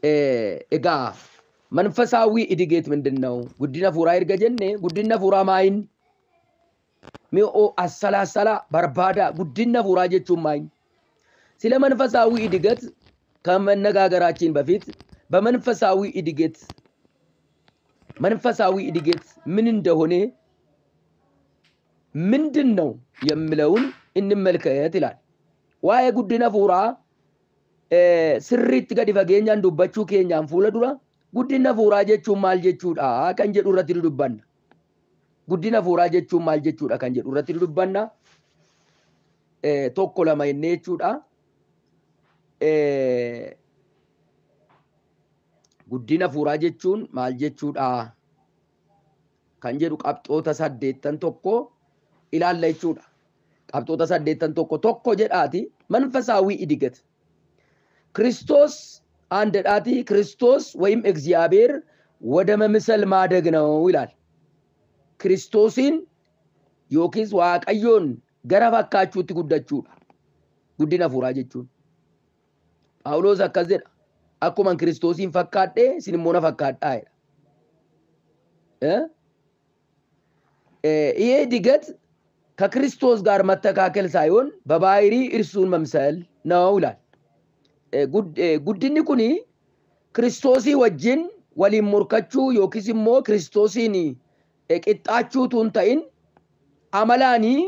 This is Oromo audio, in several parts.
Egaa መንፈሳዊ እድገት ምንድን ነው? Guddina hafuuraa erga jenne, guddinni hafuuraa maayin? Mi'oo አሰላሰላ barbaada, guddinni hafuuraa jechuun maayin? ስለ መንፈሳዊ እድገት ከመነጋገራችን በፊት በመንፈሳዊ እድገት መንፈሳዊ እድገት ምን እንደሆነ፣ ምንድን ነው የሚለውን እንመልከት ይላል። Waa'ee guddina hafuuraa sirriitti gadi fageenyaan dubbachuu keenyaan fuula dura guddina hafuuraa jechuun maal jechuudha kan jedhu irratti dudubbanna. Guddina hafuuraa jechuun maal jechuudha kan jedhu irratti dudubbanna. Tokko lama jennee jechuudha. Guddina hafuuraa jechuun maal jechuudha kan jedhu qabxoota 81 ilaalla jechuudha. Qabxoota 81 tokko jedhaati, መንፈሳዊ እድገት ክርስቶስ አንድ ጣቲ ክርስቶስ ወይም እግዚአብሔር ወደ መምሰል ማደግ ነው ይላል። Kiristoosiin yookiis Waaqayyoon gara fakkaachuutti guddachuudha. Guddina hafuuraa jechuun. Phaawulos akkas jedha. Akkuma Kiristoosiin fakkaadhe isin immoo na fakkaadhaa jedha. ይሄ እድገት ከክርስቶስ ጋር መተካከል ሳይሆን በባህሪ እርሱን መምሰል ነው ይላል። Guddinni kun Kiristoosii wajjin waliin morkachuu yookiis immoo Kiristoosiin qixxaachuutu hin ta'in, amalaanii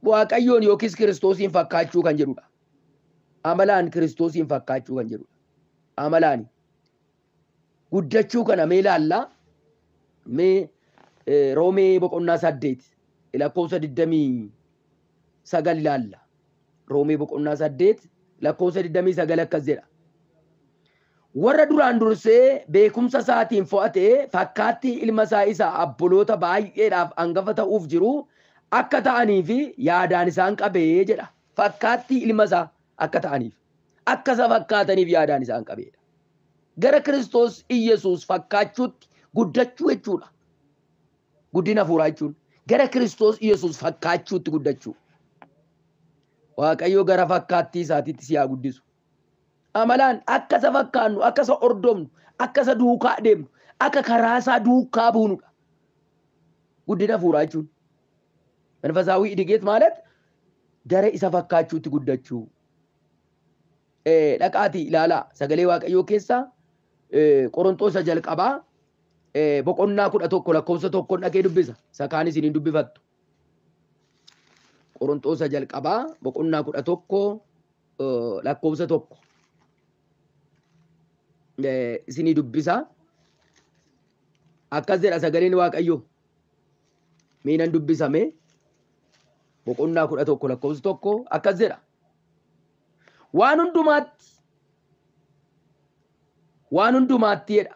Waaqayyoon yookiis Kiristoosiin fakkaachuu kan jedhudha. Amalaan Kiristoosiin fakkaachuu kan jedhudha. Amalaan guddachuu kana mee ilaallaa. Mee Roomee boqonnaa 8 lakkoofsa 29 ilaalla. Roomee boqonnaa 8 lakkoofsa 29 akkas jedha. Warra duraan dursee beekumsa isaatiin fo'atee fakkaattii ilma isaa isa abboloota baay'eedhaaf hangafa ta'uuf jiru akka ta'anii fi yaadaan isaan qabee jedha. Fakkaattii ilma isaa akka ta'aniif, akka isa fakkaataniif yaadaan isaan qabeedha. Gara Kiristoos Iyyasuus fakkaachuutti guddachuu jechuudha. Guddina hafuuraa jechuun gara Kiristoos Iyyasuus fakkaachuutti guddachuu. Waaqayyo gara fakkaattii isaatiitti si haa guddisu. Amalaan akka isa fakkaannu, akka isa hordofnu, akka isa duukaa deemnu, akka karaa isaa duukaa buunudha. Guddina hafuuraa jechuun. መንፈሳዊ እድገት ማለት gara isa fakkaachuutti guddachuu. Dhaqaatii ilaalaa, sagalee Waaqayyoo keessaa Qorontoos jalqabaa boqonnaa 11 lakkoofsa 1 dhaqee dubbisa. Isa kaan isin hin dubbifattu. Qorontoos jalqabaa boqonnaa 11 lakkoofsa 1 isinii dubbisa. Akkas jedha sagaleen Waaqayyoo. Mee nan dubbisame, boqonnaa 11 lakkoofsa 1 akkas jedha. Waan hundumaatti, waan hundumaatti jedha.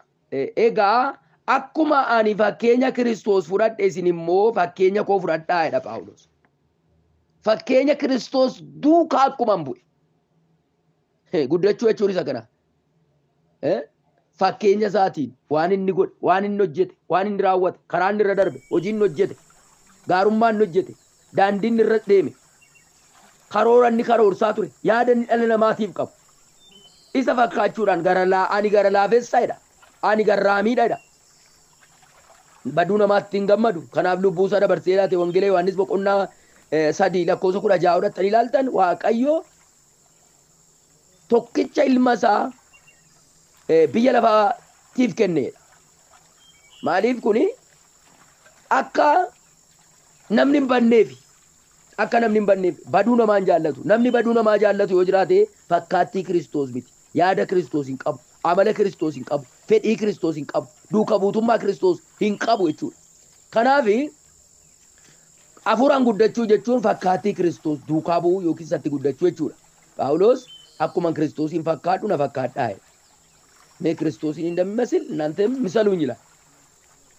Egaa akkuma ani fakkeenya Kiristoos fudhadhe isin immoo fakkeenya koo fudhadhaa jedha Phaawulos. Fakkeenya Kiristoos duukaa akkuma bu'e. Guddachuu jechuun isa kana. Fakkeenya isaatiin waan inni godhe, waan inni hojjete, waan inni raawwate, karaa inni irra darbe, hojii inni hojjete, gaarummaa inni hojjete, daandii inni irra deeme, karoora inni karoorsaa ture, yaada inni dhala namaatiif qabu. Isa fakkaachuudhaan gara laa ani gara laafessa jedha. Ani garraamiidha jedha. Baduu namaatti hin gammadu. Kanaaf lubbuu isaa dabarsee laate. Wangeela Yohaannis boqonnaa 3 lakkoofsa 16 fudhattanii ilaaltan, Waaqayyo tokkicha ilma isaa biyya lafaatiif kenneedha. Maaliif kuni? Akka namni hin badneefi. Akka namni hin badneef. Baduu namaa hin jaallatu. Namni baduu namaa jaallatu yoo jiraate fakkaattii Kiristoos miti. Yaada Kiristoos hin qabu. Amala Kiristoos hin qabu. Fedhii Kiristoos hin qabu. Duuka buutummaa Kiristoos hin qabu jechuudha. Kanaaf hafuuraan guddachuu jechuun fakkaattii Kiristoos duukaa bu'uu yookiin isatti guddachuu jechuudha. Phaawulos akkuma Kiristoosiin fakkaadhu na fakkaadhaa jedha. Mee Kiristoosiin እንደሚመስል እናንተም ምሰሉኝ ይላል።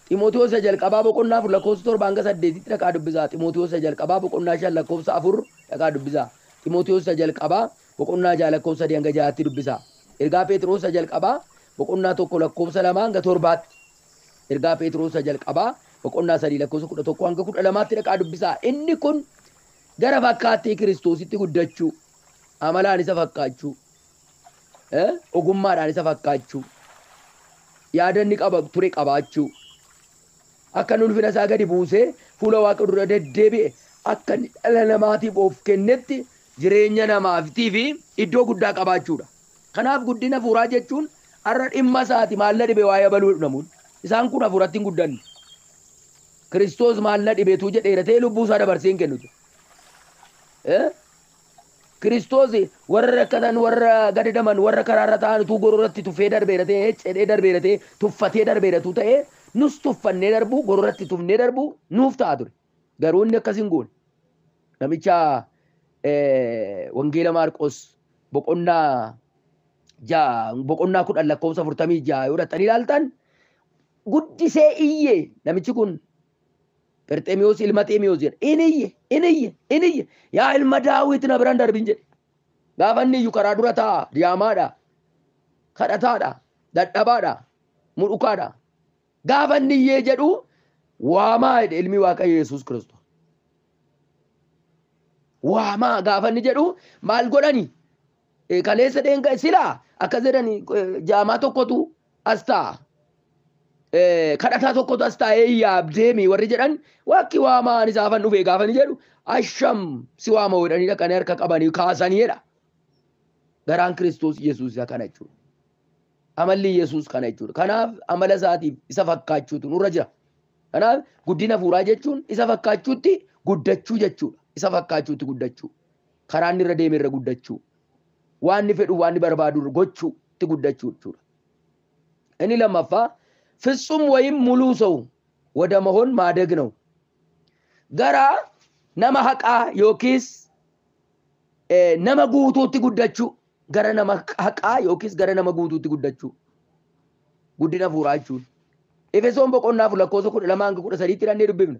Ximootewos jalqabaa boqonnaa 4 lakkoofsa 7 hanga 8tti dhaqaa dubbisaa. Ximootewos jalqabaa boqonnaa 5 lakkoofsa 4 dhaqaa dubbisaa. Ximootewos jalqabaa boqonnaa 6 lakkoofsa 3 hanga 6tti dubbisaa. Ergaa Phexros jalqabaa boqonnaa 1 lakkoofsa 2 hanga 7tti. Ergaa Phexros jalqabaa boqonnaa 3 lakkoofsa 11 hanga 12tti dhaqaa dubbisaa. Inni kun gara fakkaattii Kiristoositti guddachuu, amalaan isa fakkaachuu, ogummaadhaan isa fakkaachuu. Yaada inni qaba ture qabaachuu. Akka inni ulfina isaa gadi buusee fuula Waaqa dura deddeebi'e akka inni dhala namaatiif of kennetti jireenya namaatiif iddoo guddaa qabaachuudha. Kanaaf guddina hafuuraa jechuun har'a dhimma isaati maal na dhibe waa'ee abaluu namuun. Isaan kun hafuuratti hin guddanne. Kiristoos maal na dhibeetu jedheera ta'ee lubbuu isaa dabarsee hin kennutu. Kiristoos warra rakkatan, warra gadadaman, warra karaarra taa'an utuu gororratti tuffee darbeera ta'ee, cedhee darbeera ta'ee, tuffatee darbeera ta'ee, nus tuffannee darbuu, gororratti tufnee darbuu nuuf ta'a ture. Garuu inni akkas hin goone. Namicha Wangeela Maarqos boqonnaa 6 boqonnaa 10 lakkoofsa 46 yoo dhaqxanii ilaaltan guddisee iyye namichi kun Pherxemiyoos ilma Xeemiyoos jedha. Inni iyye, inni iyye, inni iyye. "Yaa ilma Daawit, na biraan darbin" jedhe. Gaafa inni iyyu karaa dura taa'a, jaamaadha, kadhataadha, dadhabaadha, mudhukaadha. Gaafa inni iyyee jedhu "Waamaa" jedhe ilmi Waaqayyo Yesuus Kiristoos. "Waamaa" gaafa inni jedhu maal godhani? Kaleessa dheenga silaa akkas jedhani, jaamaa tokkotu as taa'a. Kadhataa tokkotu as taa'ee yaabdeemi warri jedhan wakki waamaa ani isaafan dhufe gaafa inni jedhu "Asham, si waama" jedhanii dhaqanii harka qabanii kaasanii jedha. Garaan Kiristoos Yesuus isa kana jechuudha. Amalli Yesuus kana jechuudha. Kanaaf amala isaatiif isa fakkaachuutu nurra jira. Kanaaf guddina hafuuraa jechuun isa fakkaachuutti guddachuu jechuudha. Isa fakkaachuutti guddachuu. Karaa inni irra deeme irra guddachuu. Waan inni fedhu, waan inni barbaadu gochuutti guddachuu jechuudha. Inni lammaffaa ፍጹም ወይም ሙሉ ሰው ወደ መሆን ማደግ ነው። Gara nama haqaa yookiis nama guutuutti guddachuu. Gara nama haqaa yookiis gara nama guutuutti guddachuu. Guddina hafuuraa jechuun. Efesoon boqonnaa 4 lakkoofsa 12 hanga 13tti hidhannee dubbifna.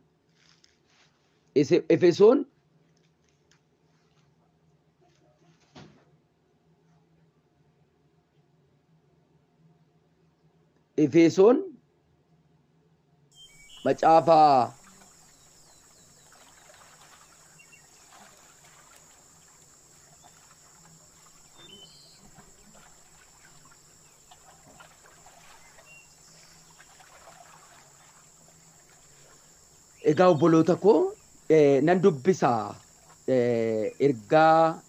Efesoon Efesoon macaafaa Egaa obboloota koo, nan dubbisaa ergaa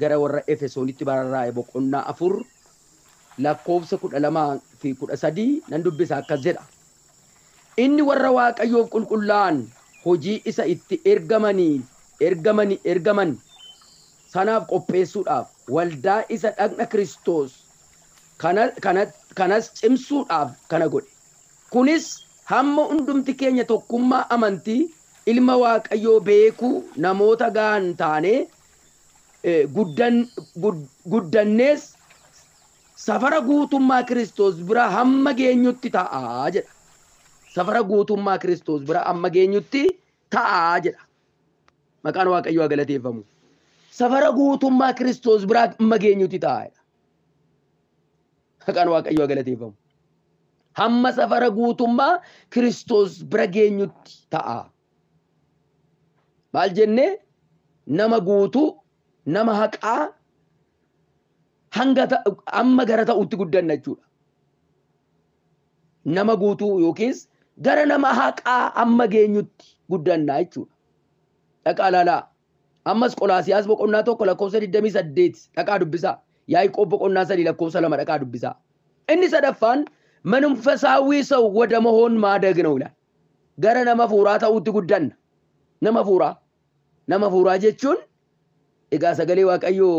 gara warra Efesoonitti barraa'e boqonnaa 4 lakkoofsa 12 fi 13 nan dubbisa. Akkas jedha. Inni warra Waaqayyoof qulqullaa'an hojii isa itti ergamanii ergaman sanaaf qopheessuudhaaf waldaa isa dhagna Kiristoos kanas cimsuudhaaf kana godhe. Kunis hamma hundumti keenya tokkummaa amantii ilma Waaqayyoo beekuu namoota ga'an taanee guddannees safara guutummaa Kiristoos bira hamma geenyutti ta'a jedha. Safara guutummaa Kiristoos bira hamma geenyutti ta'a jedha. Maqaan Waaqayyoo haa galateeffamu. Safara guutummaa Kiristoos bira hamma geenyutti ta'a jedha. Maqaan Waaqayyoo haa galateeffamu. Hamma safara guutummaa Kiristoos bira geenyutti ta'a. Maal jennee? Nama guutuu, nama haqaa hanga amma gara ta'utti guddanna jechuudha. Nama guutuu yookiis gara nama haqaa amma geenyutti guddanna jechuudha. Dhaqaa ilaalaa. Ammas Qolaasiyaas boqonnaa 1 lakkoofsa 28 dhaqaa dubbisaa. Yaaqoob boqonnaa 3 lakkoofsa 2 dhaqaa dubbisaa. Inni sadaffaan መንፈሳዊ ሰው ወደ መሆን ማደግ ነው ይላል። Gara nama hafuuraa ta'utti guddanna. Nama hafuuraa. Nama hafuuraa jechuun egaa sagalee Waaqayyoo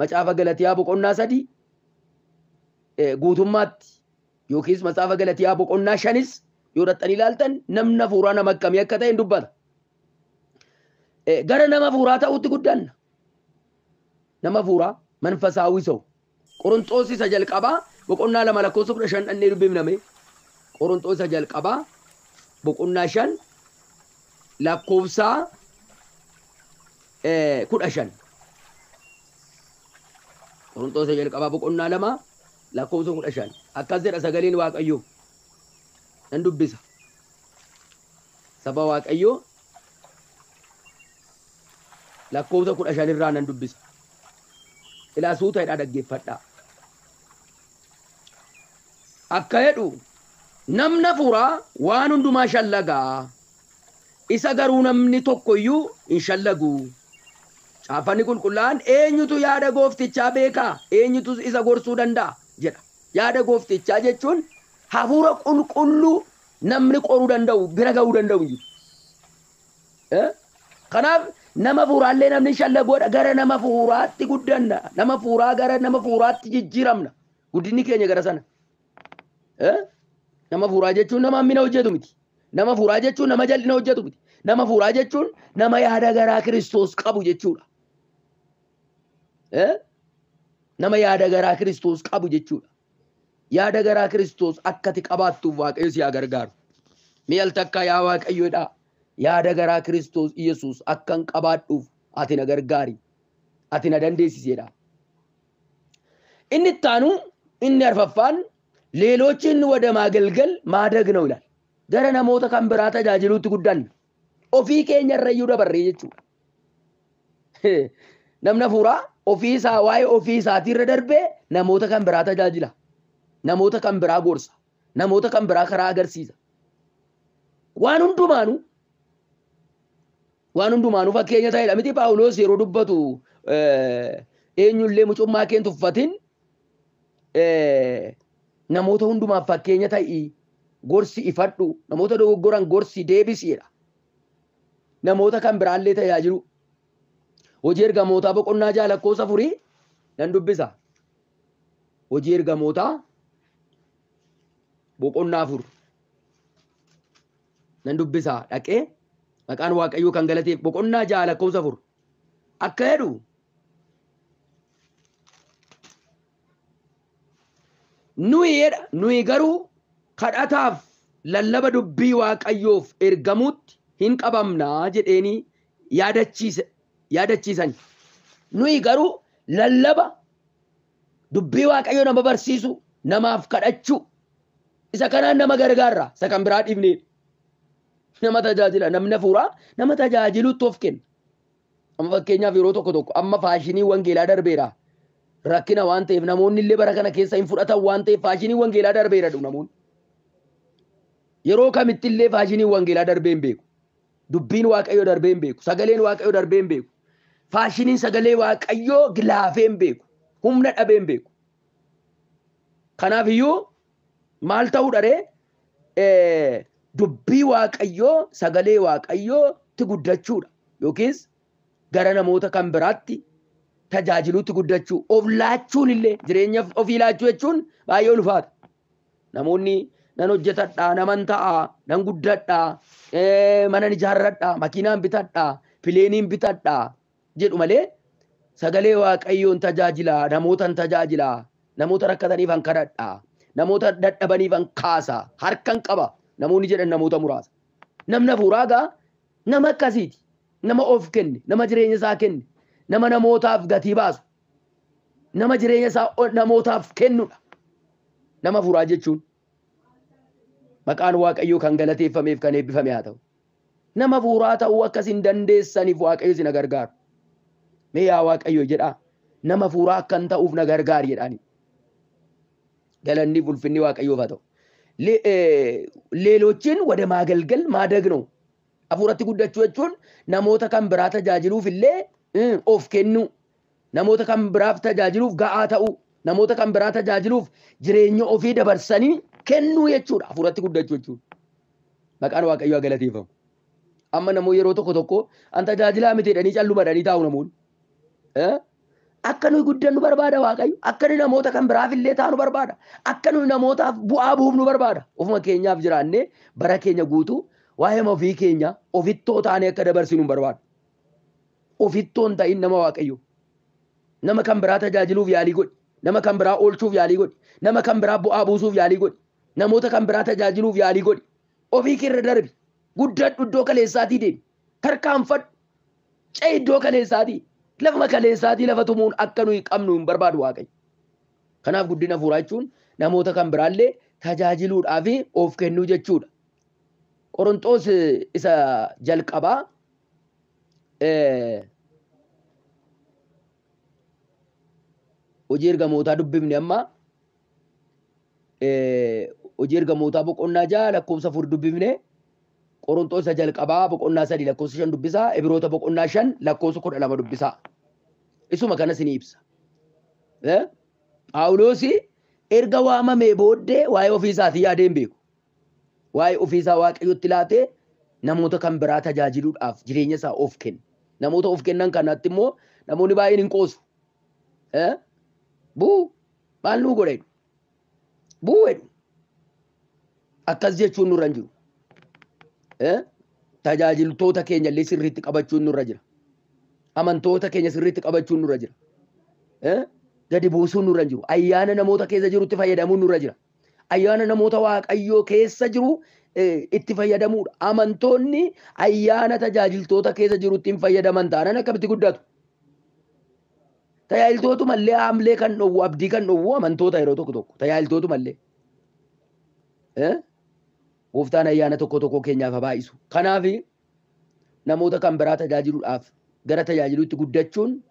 macaafa Galatiyaa boqonnaa 3 guutummaatti yookiis macaafa Galatiyaa boqonnaa 5s yoo dhaqxanii ilaaltan namni hafuuraa nama akkamii akka ta'e hin dubbata. Gara nama hafuuraa ta'utti guddanna. Nama hafuuraa, መንፈሳዊ ሰው. Qoronxoos isa jalqabaa boqonnaa 2 lakkoofsa 15 dhannee dubbifname. Qoronxoos isa jalqabaa boqonnaa 5 lakkoofsa 15. Qoronxoos isa jalqabaa boqonnaa 2 lakkoofsa 15. Akkas jedha sagaleen Waaqayyoo. Nan dubbisa. Saba Waaqayyoo, lakkoofsa 15 irraa nan dubbisa. Ilaa, suuta hidhaa dhaggeeffadhaa. Akka jedhu namni hafuuraa waan hundumaa shallagaa. Isa garuu namni tokkoyyuu hin shallagu. Caaffanni qulqullaa'aan eenyutu yaada gooftichaa beekaa? Eenyutu isa gorsuu danda'a? Jedha. Yaada gooftichaa jechuun hafuura qulqulluu namni qoruu danda'u bira ga'uu danda'u hin jiru. Kanaaf nama hafuuraallee namni shallagoodha. Gara nama hafuuraatti guddanna. Nama hafuuraa gara nama hafuuraatti jijjiiramna. Guddinni keenya gara sana. Nama hafuuraa jechuun nama hammina hojjetu miti. Nama hafuuraa jechuun nama jal'ina hojjetu miti. Nama hafuuraa jechuun nama yaada garaa Kiristoos qabu jechuudha. Nama yaada garaa Kiristoos qabu jechuudha. Yaada garaa Kiristoos akkati qabaattuuf Waaqayyo si haa gargaaru. Mee al takkaa yaa Waaqayyoodha. Yaada garaa Kiristoos Iyesuus akkan qabaadhuuf ati na gargaari. Ati na dandeessiseedha. Inni ittaanu inni arfaffaan ሌሎችን ወደ ማገልገል ማደግ ነው ይላል። Gara namoota kan biraa tajaajiluutti guddanna. Ofii keenya irrayyuu dabarree jechuudha. Namni hafuuraa ofii isaa waa'ee ofii isaatii irra darbee namoota kan biraa tajaajila. Namoota kan biraa gorsa. Namoota kan biraa karaa agarsiisa. Waan hundumaanuu fakkeenya ta'edha miti. Paawuloos yeroo dubbatu eenyullee mucummaa kee hin tuffatin, namoota hundumaaf fakkeenya ta'i, gorsi ifadhu, namoota dogoggoran gorsi deebisiidha. Namoota kan biraallee tajaajilu. Hojii ergamootaa boqonnaa 6 lakkoofsa 4 nan dubbisa. Hojii ergamootaa boqonnaa 4 nan dubbisa dhaqee maqaan Waaqayyoo kan galateef boqonnaa 6 lakkoofsa 4 akka jedhu nuyi jedha, nuyi garuu kadhataaf lallaba dubbii Waaqayyoof ergamuutti hin qabamnaa jedheenii yaadachiisan. Nuyi garuu lallaba dubbii Waaqayyoo nama barsiisu, namaaf kadhachuu, isa kanaan nama gargaarra, isa kan biraa dhiifnee nama tajaajila. Namni hafuuraa nama tajaajilutti of kenna. Amma fakkeenyaaf yeroo tokko tokko amma faashinii wangeelaa darbeera. Rakkina waan ta'eef namoonni illee bara kana keessa hin fudhatan waan ta'eef faashinii wangeelaa darbeera dhufu namoonni. Yeroo kamitti illee faashinii wangeelaa darbee hin beeku. Dubbiin Waaqayyoo darbee hin beeku. Sagaleen Waaqayyoo darbee hin beeku. Faashiniin sagalee Waaqayyoo gilaafee hin beeku. Humna dhabee hin beeku. Kanaaf iyyuu maal ta'uu dharee dubbii Waaqayyoo sagalee Waaqayyootti guddachuudha. Yookiis gara namoota kan biraatti tajaajiluutti guddachuu. Of laachuun illee jireenya ofii laachuu jechuun baay'ee ulfaata. Namoonni nan hojjetadhaa, naman ta'aa, nan guddadhaa, mana ijaarradhaa, makiinaan bitadhaa, pileeniin bitadhaa jedhu malee sagalee Waaqayyoon tajaajilaa, namootan tajaajilaa, namoota rakkataniif han kadhadhaa, namoota dadhabaniif han kaasaa, harkan qaba namoonni jedhan namoota muraasa. Namni hafuuraa gaa nama akkasiiti. Nama of kenne, nama jireenya isaa kenne, nama namootaaf gatii baasu, nama jireenya isaa namootaaf kennudha. Nama hafuuraa jechuun maqaan Waaqayyoo kan galateeffameef kan eebbifame haa ta'u. Nama hafuuraa ta'uu akkas hin dandeessaniif Waaqayyo isin gargaaru. Mee yaa Waaqayyo jedhaa, nama hafuuraa akkan ta'uuf na gargaari jedhaani. Galanni ulfinni Waaqayyoof haa ta'u. ሌሎችን ወደ ማገልገል ማደግ ነው። Hafuuratti guddachuu jechuun namoota kan biraa tajaajiluuf illee of kennuu, namoota kan biraaf tajaajiluuf ga'aa ta'uu, namoota kan biraa tajaajiluuf jireenya ofii dabarsanii kennuu jechuudha. Hafuuratti guddachuu jechuudha. Maqaan Waaqayyoo haa galateeffamu. Amma namoonni yeroo tokko tokko an tajaajilaa miti jedhanii calluma jedhanii taa'u namoonni. Akka nuyi guddannu barbaada Waaqayyo. Akka nuyi namoota kan biraaf illee taanu barbaada. Akka nuyi namootaaf bu'aa buufnu barbaada. Ofuma keenyaaf jiraannee bara keenya guutuu waa'ee ofii keenya ofittoo taanee akka dabarsinu hin barbaadu. Ofittoo hin ta'in nama Waaqayyo. Nama kan biraa tajaajiluuf yaalii godhi. Nama kan biraa oolchuuf yaalii godhi. Nama kan biraa bu'aa buusuuf yaalii godhi. Namoota kan biraa tajaajiluuf yaalii godhi. Ofii keerra darbi. Guddadhu iddoo kaleessaatii deemi. Tarkaanfadhu. Ce'i iddoo kaleessaatii. Lafuma kaleessaatii lafa tumuun akka nuyi qabnu hin barbaadu Waaqayyo. Kanaaf guddina hafuuraa jechuun namoota kan biraallee tajaajiluudhaaf of kennuu jechuudha. Qorontoos isa jalqabaa hojii ergamootaa dubbifne amma Hojii Ergamootaa boqonnaa 6 lakkoofsa 4 dubbifne. Qorontoos isa jalqabaa boqonnaa 3 lakkoofsa 5 dubbisaa. Ibroota boqonnaa 5 lakkoofsa 12 dubbisaa. Isuma kanas ni ibsa. Phaawulos erga waamamee booddee waa'ee ofii isaatii yaadee hin beeku. Waa'ee ofii isaa Waaqayyotti laatee namoota kan biraa tajaajiluudhaaf jireenya isaa of kenne. Namoota of kennan kanatti immoo namoonni baay'een hin qoosu. Buu maal nuu godha jedhu. Buu jedhu. Akkas jechuun nurra hin jiru. Tajaajiltoota keenya illee sirriitti qabachuun nurra jira. Amantoota keenya sirriitti qabachuun nurra jira. Gadi buusuun nurra hin jiru. Ayyaana namoota keessa jirutti fayyadamuun nurra jira. Ayyaana namoota Waaqayyoo keessa jiru itti fayyadamuudha. Amantoonni ayyaana tajaajiltoota keessa jirutti hin fayyadaman taanaan akkamitti guddatu? Tajaajiltootuma illee haamlee kan dhowwu, abdii kan dhowwu amantoota yeroo tokko tokko. Tajaajiltootuma illee. Gooftaan ayyaana tokko tokko keenyaaf haa baay'isu. Kanaaf namoota kan biraa tajaajiluudhaaf gara tajaajiluutti guddachuun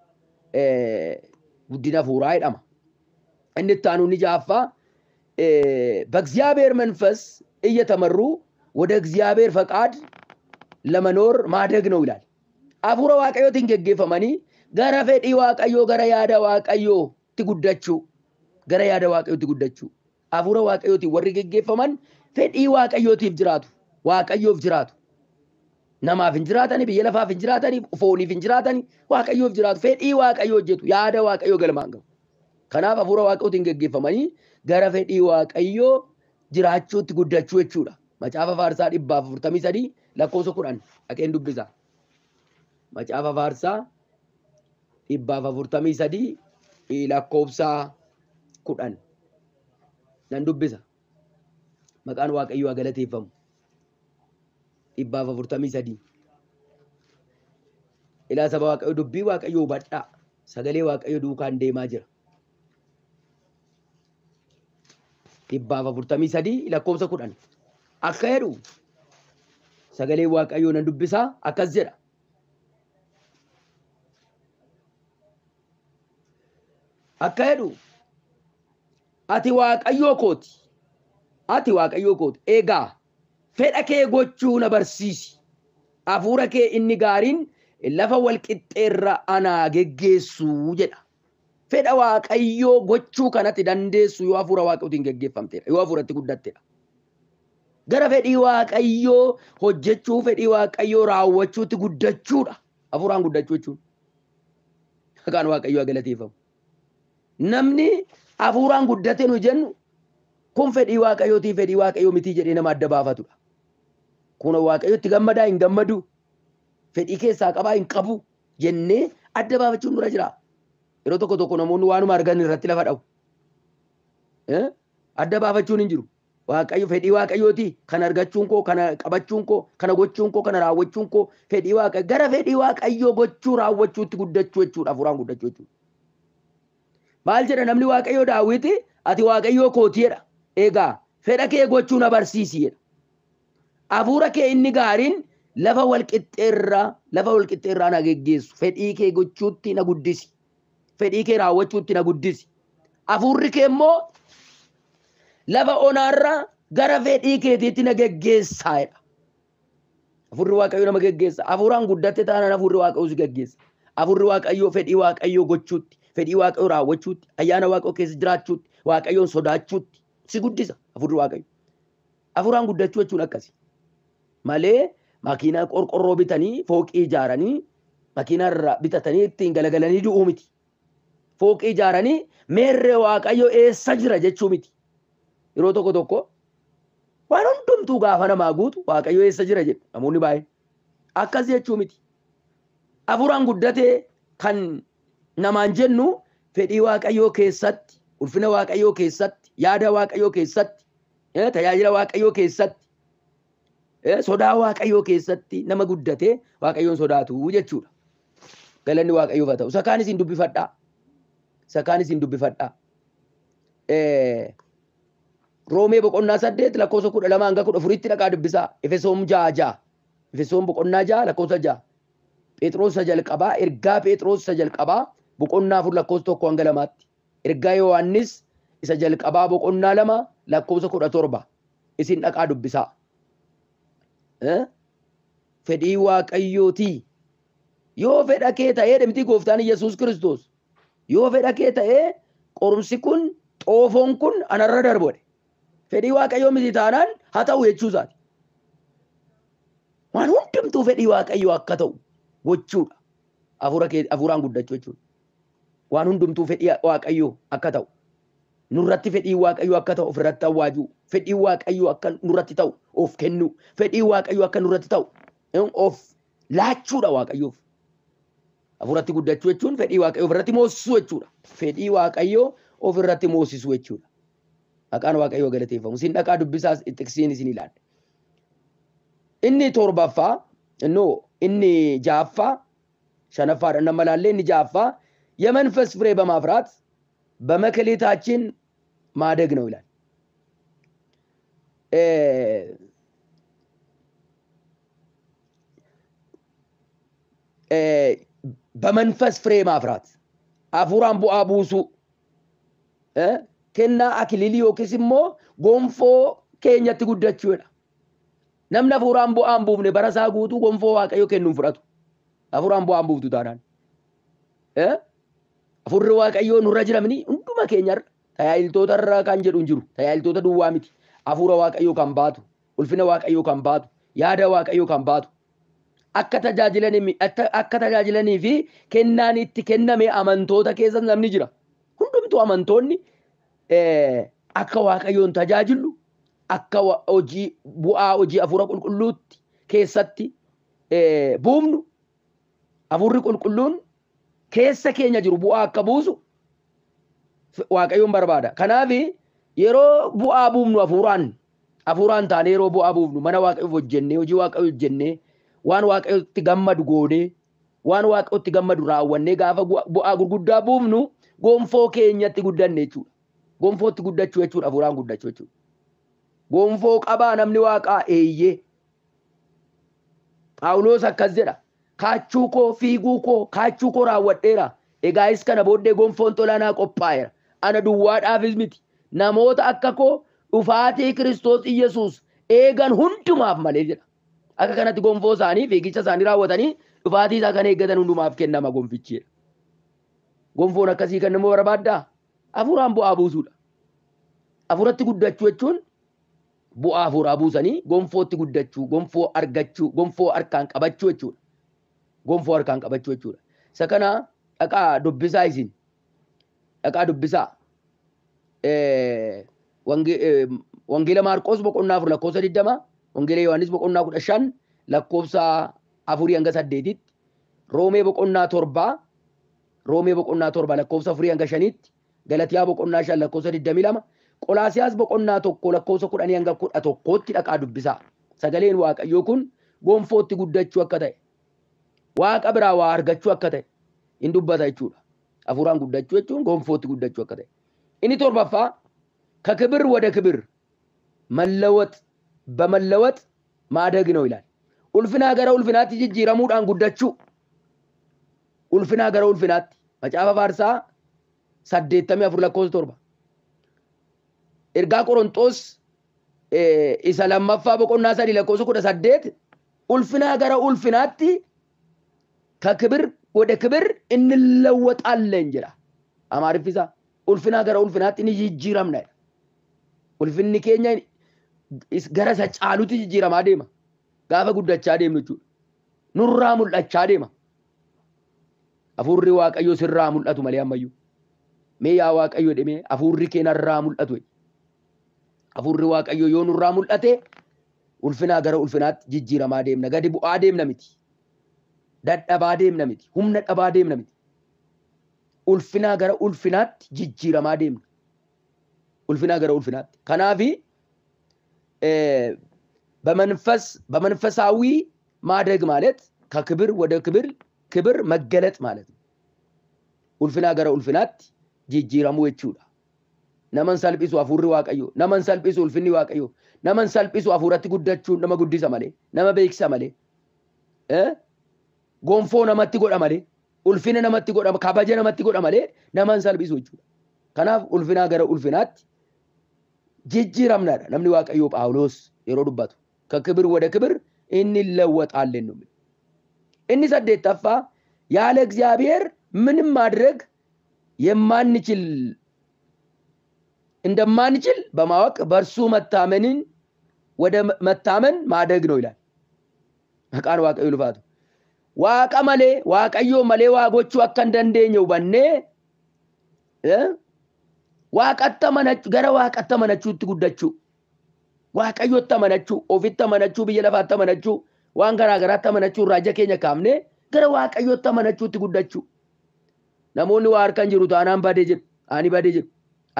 guddina hafuuraa jedhama. Inni itti aanu inni ja'affaa በእግዚአብሔር መንፈስ እየተመሩ ወደ እግዚአብሔር ፈቃድ ለመኖር ማደግ ነው ይላል። Hafuura Waaqayyootiin geggeeffamanii gara fedhii Waaqayyoo, gara yaada Waaqayyootti guddachuu, gara yaada Waaqayyootti guddachuu. Hafuura Waaqayyootiin warri geggeeffaman fedhii Waaqayyootiif jiraatu, Waaqayyoof jiraatu. Namaaf hin jiraatani, biyya lafaaf hin jiraatani, fooniif hin jiraatani, Waaqayyoof jiraatu. Fedhii Waaqayyoo hojjetu, yaada Waaqayyoo galmaan gahu. Kanaaf hafuura Waaqayyootiin geggeeffamanii gara fedhii Waaqayyoo jiraachuutti guddachuu jechuudha. Macaafa Faarsaa 143 lakkoofsa 10 dhaqeen dubbisa. Macaafa Faarsaa 143 lakkoofsa 10 nan dubbisa. Maqaan Waaqayyoo haa galateeffamu. 143. Ilaa saba Waaqayyoo, dubbii Waaqayyoo hubadhaa. Sagalee Waaqayyoo duukaan deemaa jira. 143 lakkoofsa 10. Akka jedhu sagalee Waaqayyoo nan dubbisaa, akkas jedha. Akka jedhu, ati Waaqayyoo kooti. Ati Waaqayyoo kooti. Egaa fedha kee gochuu na barsiisi. Hafuura kee inni gaariin lafa wal qixxeerra anaa geggeessuu jedha. Fedha Waaqayyoo gochuu kanatti dandeessu yoo hafuura Waaqayyootiin geggeeffamtedha. Yoo hafuuratti guddattedha. Gara fedhii Waaqayyoo hojjechuu, fedhii Waaqayyoo raawwachuutti guddachuudha. Hafuuraan guddachuu jechuun. Maqaan Waaqayyoo haa galateeffamu. Namni hafuuraan guddate nu jennu kun fedhii Waaqayyootii fedhii Waaqayyoo mitii jedhee nama adda baafatudha. Kun Waaqayyootti gammadaa hin gammadu, fedhii keessaa qabaa hin qabu jennee adda baafachuun dura jira. Yeroo tokko tokko namoonni waanuma argan irratti lafa dha'u. Adda baafachuun hin jiru. Waaqayyo fedhii Waaqayyooti kana argachuun koo, kana qabachuun koo, kana gochuun koo, kana raawwachuun koo fedhii Waaqayyo, gara fedhii Waaqayyoo gochuu raawwachuutti guddachuu jechuudha. Hafuuraan guddachuu jechuudha. Maal jedha namni Waaqayyoo Daawiti? Ati Waaqayyoo kooti jedha. Egaa fedha kee gochuu na barsiisi jedha. Hafuura kee inni gaariin lafa wal qixxeerraa na geggeessu. Fedhii kee gochuutti na guddisi. Fedhii kee raawwachuutti na guddisi. Hafuurri kee immoo lafa onaarra gara fedhii keetiitti na geggeessaa jedha. Hafuurri Waaqayyoo nama geggeessa. Hafuuraan guddatte taanaan hafuurri Waaqayyoo si geggeessa. Hafuurri Waaqayyoo fedhii Waaqayyoo gochuutti, fedhii Waaqayyoo raawwachuutti, ayyaana Waaqayyoo keessa jiraachuutti, Waaqayyoon sodaachuutti si guddisa hafuurri Waaqayyoo. Hafuuraan guddachuu jechuun akkasi. Malee makiinaa qorqorroo bitanii fooqii ijaaranii makiinaa irraa bitatanii ittiin galagalanii du'uu miti. Fooqii ijaaranii meerree Waaqayyoo eessa jira jechuu miti. Yeroo tokko tokko waan hundumtuu gaafa namaa guutu Waaqayyoo eessa jira jedhu namoonni baay'een. Akkas jechuu miti. Hafuuraan guddatee kan namaan jennu fedhii Waaqayyoo keessatti, ulfina Waaqayyoo keessatti, yaada Waaqayyoo keessatti, tajaajila Waaqayyoo keessatti, sodaa Waaqayyoo keessatti nama guddatee Waaqayyoon sodaatu jechuudha. Galanni Waaqayyoof haa ta'u. Isa kaan isin dubbifadhaa. Isa kaan isin dubbifadhaa. Roomee boqonnaa 8 lakkoofsa 12 hanga 14tti dhaqaa dubbisaa. Efesoon 6:6. Efesoon boqonnaa 6 lakkoofsa 6. Phexros isa jalqabaa, ergaa Phexros isa jalqabaa boqonnaa 4 lakkoofsa 1 hanga 2tti. Ergaa Yohaannis isa jalqabaa boqonnaa 2 lakkoofsa 17 isin dhaqaa dubbisaa. Fedhii Waaqayyootii. Yoo fedha kee ta'ee miti gooftaan Yesuus Kiristoos. Yoo fedha kee ta'ee qorumsi kun xoofoon kun anarra darbu jedhe. Fedhii Waaqayyoo miti taanaan haa ta'u jechuu isaati. Waan hundumtuu fedhii Waaqayyoo akka ta'u gochuudha. Hafuuraan guddachuu jechuudha. Waan hundumtuu fedhii Waaqayyoo akka ta'u. Nurratti fedhii Waaqayyoo akka ta'u ofirratti awwaajuu. Fedhii Waaqayyoo akka nurratti ta'u of kennuu. Fedhii Waaqayyoo akka nurratti ta'u of laachuudha Waaqayyoof. Hafuuratti guddachuu jechuun fedhii Waaqayyoo ofirratti moosisuu jechuudha. Fedhii Waaqayyoo ofirratti moosisuu jechuudha. Maqaan Waaqayyoo galateeffamu. Isin dhaqaa dubbisaas xiqsiin isin ilaalla. Inni torbaffaa, inni ja'affaa, shanaffaadha nama laallee inni ja'affaa የመንፈስ ፍሬ በማፍራት በመክሊታችን ማደግ ነው ይላል። በመንፈስ ፍሬ ማፍራት hafuuraan bu'aa buusuu kennaa akiliilii yookiis immoo gonfoo keenyatti guddachuudha. Namni hafuuraan bu'aa hin buufne bara isaa guutuu gonfoo Waaqayyo kennu hin fudhatu. Hafuuraan bu'aa hin buuftu taanaan. Hafuurri Waaqayyoo nurra jira mini hunduma keenyarra tajaajiltoota irra kan jedhu hin jiru. Tajaajiltoota duwwaa miti. Hafuura Waaqayyoo kan baatu, ulfina Waaqayyoo kan baatu, yaada Waaqayyoo kan baatu. Akka tajaajilanii fi kennaan itti kenname amantoota keessa namni jira. Hundumtuu amantoonni akka Waaqayyoon tajaajillu, akka hojii bu'aa hojii hafuura qulqulluutti keessatti buufnu, hafuurri qulqulluun keessa keenya jiru bu'aa akka buusu Waaqayyoon barbaada. Kanaaf yeroo bu'aa buufnu hafuuraan taanee yeroo bu'aa buufnu mana Waaqayyoof hojjennee, hojii Waaqayyoo hojjennee, waan Waaqayyootti gammadu goonee, waan Waaqayyootti gammadu raawwannee gaafa bu'aa gurguddaa buufnu gonfoo keenyatti guddanne jechuudha. Gonfootti guddachuu jechuudha, hafuuraan guddachuu jechuudha. Gonfoo qabaa namni Waaqaa eeyyee. Phaawulos akkas jedha. Kaachuu koo, fiiguu koo, kaachuu koo raawwadheera. Egaayis kana booddee gonfoon tolaa naa qophaa'eera. Ana duwwaadhaafis miti. Namoota akka koo dhufaatii Kiristoos Iyyasuus eegan hundumaaf malee jedha. Akka kanatti gonfoo isaanii fiigicha isaanii raawwatanii dhufaatii isaa kan eeggatan hundumaaf kennama gonfichi. Gonfoon akkasii kan nama barbaaddaa? Hafuuraan bu'aa buusuudha. Hafuuratti guddachuu jechuun bu'aa hafuuraa buusanii gonfootti guddachuu, gonfoo argachuu, gonfoo harkaan qabachuu jechuudha. Gonfoo harkaan qabachuu jechuudha. Isa kana dhaqaa dubbisaa isin. Dhaqaa dubbisaa. Wangeela Maarqos boqonnaa 4 lakkoofsa 20, Wangeela Yohaannis boqonnaa 15 lakkoofsa 4 hanga 8tti, Roomee boqonnaa 7, Roomee boqonnaa 7 lakkoofsa 4 hanga 5tti, Galatiyaa boqonnaa 5 lakkoofsa 22, Qolaasiyaas boqonnaa 1 lakkoofsa 10 hanga 11tti dhaqaa dubbisaa. Sagaleen Waaqayyoo kun gonfootti guddachuu akka ta'e, Waaqa biraa waa argachuu akka ta'e hin dubbata jechuudha. Hafuuraan guddachuu jechuun gonfootti guddachuu akka ta'e. Inni torbaffaa ከክብር ወደ ክብር መለወጥ በመለወጥ ማደግ ነው ይላል። Ulfinaa gara ulfinaatti jijjiiramuudhaan guddachuu. Ulfinaa gara ulfinaatti. Macaafa Faarsaa 84 lakkoofsa 7. Ergaa Qorontos isa lammaffaa boqonnaa 3 lakkoofsa 18 ulfinaa gara ulfinaatti ከክብር ወደ ክብር እንለወጣለን jedha. Amaariffi isaa ulfinaa gara ulfinaatti ni jijjiiramna jedha. Ulfinni keenya gara isa caalutti jijjiiramaa deema. Gaafa guddachaa deemnu jechuudha. Nurraa mul'achaa deema. Hafuurri Waaqayyoo sirraa mul'atu malee ammayyuu. Mee yaa Waaqayyo jedhee hafuurri kee narraa mul'atu. Hafuurri Waaqayyoo yoo nurraa mul'ate ulfinaa gara ulfinaatti jijjiiramaa deemna. Gadi bu'aa deemna miti. Dadhabaa deemna miti. Humna dhabaa deemna miti. Ulfinaa gara ulfinaatti jijjiiramaa deemna. Ulfinaa gara ulfinaatti. Kanaafi በመንፈሳዊ ማደግ ማለት ከክብር ወደ ክብር ክብር መገለጥ ማለት ነው። Ulfinaa gara ulfinaatti jijjiiramuu jechuudha. Naman salphisu hafuurri Waaqayyoo, naman salphisu ulfinni Waaqayyoo, naman salphisu hafuuratti guddachuun nama guddisa malee, nama beeksisa malee, gonfoo namatti godha malee, ulfina namatti godha, kabaja namatti godha malee naman salphisu jechuudha. Kanaaf ulfinaa gara ulfinaatti jijjiiramnaadha. Namni Waaqayyoo Phaawulos yeroo dubbatu ከክብር ወደ ክብር እንለወጣለን ነው። Inni saddeettaffaa ያለ እግዚአብሔር ምንም ማድረግ የማንችል እንደማንችል በማወቅ በእርሱ መታመንን ወደ መታመን ማደግ ነው ይላል። Maqaan Waaqayyoo ulfaatu. Waaqa malee, Waaqayyoo malee waa gochuu akka hin dandeenye hubannee waaqatti amanachuu, gara waaqatti amanachuutti guddachuu, Waaqayyotti amanachuu, ofitti amanachuu, biyya lafaatti amanachuu, waan garaa garaatti amanachuu irraa ija keenya kaafnee gara Waaqayyotti amanachuutti guddachuu. Namoonni waa harka hin jiru taanaan badee jedhu, ani badee jedhu,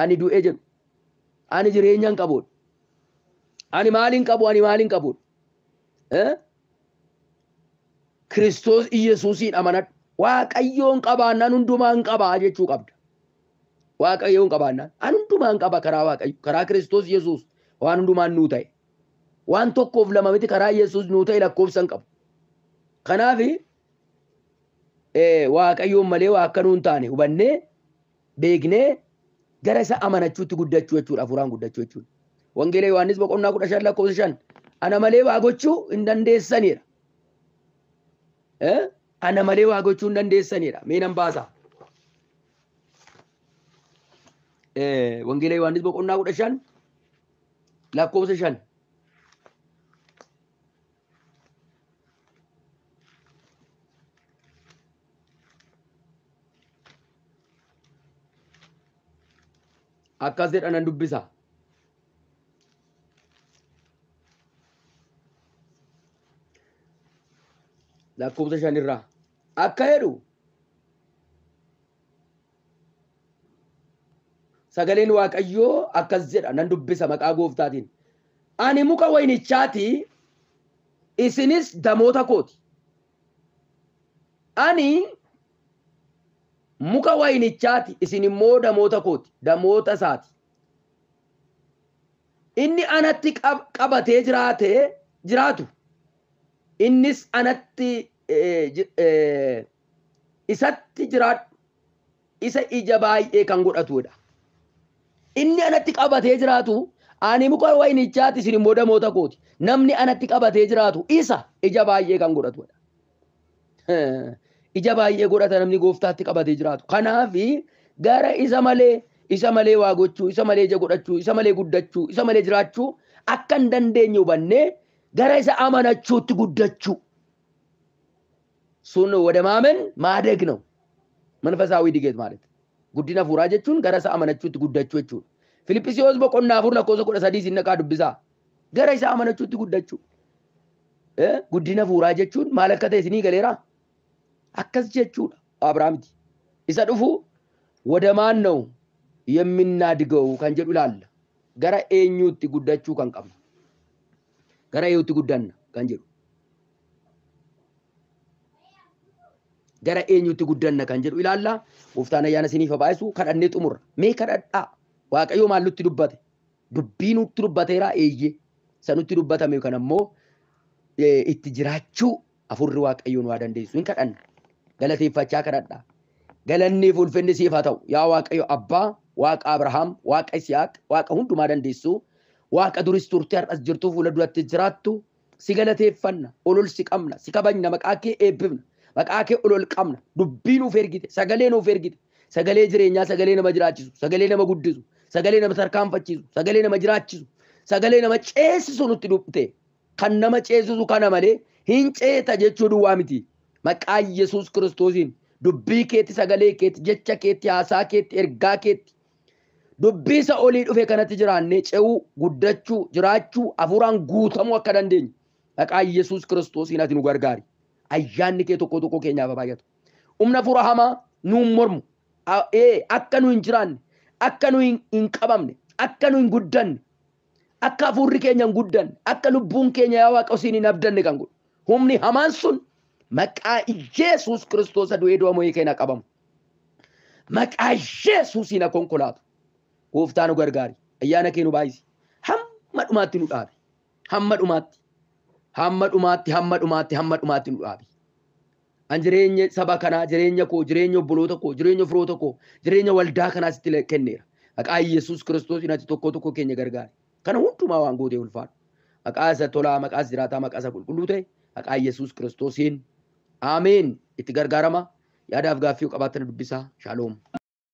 ani du'ee jedhu, ani jireenya hin qabu, ani maaliin qabu, ani maaliin qabu. Kiristoos Iyesuusiin amanadhu. Waaqayyoon qabaannaan hundumaan qabaa jechuu qabda. Waaqayyoon qabaannaan an hundumaan qaba karaa Waaqayyo, karaa Kiristoos Yesuus waan hundumaan nuu ta'e. Waan tokkoof lama miti, karaa Yesuus nuu ta'e lakkoofsa hin qabu. Kanaaf Waaqayyoon malee waa akka nuun taane hubannee beeknee gara isa amanachuutti guddachuu jechuudha, hafuuraan guddachuu jechuudha. Wangeela Yohaannis boqonnaa 15 lakkoofsa 5, ana malee waa gochuu hin dandeessanidha. Ana malee waa gochuu hin dandeessanidha. Mee nan baasa. Wangeela Yohaannis boqonnaa 15 lakkoofsa 5. Akkas jedha, nan dubbisa. Lakkoofsa 5 irraa akka jedhu, sagaleen Waaqayyoo akkas jedha, nan dubbisa maqaa Gooftaatiin. Ani muka waynichaati, isinis damoota kooti. Ani muka waynichaati, isin immoo damoota kooti, damoota isaati. Inni anatti qabatee jiraate jiraatu, innis anatti isatti jiraadhu, isa ija baay'ee kan godhatudha. Inni anatti qabatee jiraatu, ani muka waynichaati, isin immoo damoota kooti. Namni anatti qabatee jiraatu isa ija baay'ee kan godhatudha. Ija baay'ee godhata namni Gooftaatti qabatee jiraatu. Kanaaf gara isa malee, isa malee waa gochuu, isa malee ija godhachuu, isa malee guddachuu, isa malee jiraachuu akka hin dandeenye hubannee gara isa amanachuutti guddachuu. Sun ወደ ማመን ማደግ ነው። መንፈሳዊ እድገት ማለት guddina hafuuraa jechuun gara isa amanachuutti guddachuu jechuudha. Filiphisiyoos boqonnaa 4 lakkoofsa 13 isin naqaa dubbisaa. Gara isa amanachuutti guddachuu. Guddina hafuuraa jechuun maal akka ta'e isinii galeeraa? Akkas jechuudha. Abrahaamiti. Isa dhufu ወደ ማን ነው የምናድገው kan jedhu ilaalla. Gara eenyuutti guddachuu kan qabnu? Gara eenyuutti guddanna kan jedhu. Gara eenyuutti guddanna kan jedhu ilaalla. Gooftaan ayyaana isiniif haa baay'isu. Kadhannee xumurra. Mee kadhadhaa. Waaqayyo maal nutti dubbate? Dubbii nutti dubbateera, eeyyee. Isa nutti dubbatame kan ammoo itti jiraachuu hafuurri Waaqayyoon waa dandeessu. Hin kadhanna. Galateeffachaa kadhadhaa. Galanniif ulfinni siif haa ta'u. Yaa Waaqayyo Abbaa, Waaqa Abrahaam, Waaqa Isihaaq, Waaqa hundumaa dandeessu, Waaqa duris turte, har'as jirtu, fuula duratti jiraattu, si galateeffanna, olol si qabna, si kabajna, maqaa kee eebbifna, maqaa kee olol qabna. Dubbii nuuf ergite, sagalee nuuf ergite, sagalee jireenyaa, sagalee nama jiraachisu, sagalee nama guddisu, sagalee nama tarkaanfachiisu, sagalee nama jiraachisu, sagalee nama ceesisu nutti dhufte. Kan nama ceesisu kana malee hin ceeta jechuu duwwaa miti. Maqaa Yesuus Kiristoosiin dubbii keetti, sagalee keetti, jecha keetti, haasaa keetti, ergaa keetti, dubbii isa olii dhufe kanatti jiraannee ce'uu, guddachuu, jiraachuu, hafuuraan guutamuu akka dandeenyu maqaa Yesuus Kiristoosiin ati nu gargaari. Ayyaanni kee tokko tokko keenyaaf haa baay'atu. Humna hafuura hamaa nuun mormu, akka nu hin jiraanne, akka nu hin qabamne, akka nu hin guddanne, akka hafuurri keenya hin guddanne, akka lubbuun keenya yaa Waaqa siin hin abdanne kan godhu. Humni hamaan sun maqaa Yesuus Kiristoos du'ee du'a mo'ee keenya qabamu. Maqaa Yesuusiin haa konkolaatu. Gooftaa nu gargaari. Ayyaana kee nu baay'isi. Hamma dhumaatti nu dhaabi. Hamma dhumaatti. Hamma dhumaatti, hamma dhumaatti, hamma dhumaatti nu dhaabi. An jireenya saba kanaa, jireenya koo, jireenya obboloota koo, jireenya firoota koo, jireenya waldaa kanaa sitti kenneera. Maqaa Yesuus Kiristoosiin ati tokko tokko keenya gargaari. Kana hundumaa waan gootee ulfaadhu. Maqaa isa tolaa, maqaa isa jiraataa, maqaa isa qulqulluu ta'e, maqaa Yesuus Kiristoosiin. Ameen. Itti gargaarama. Yaadaaf gaaffii qabaattan dubbisaa. Shaaloom.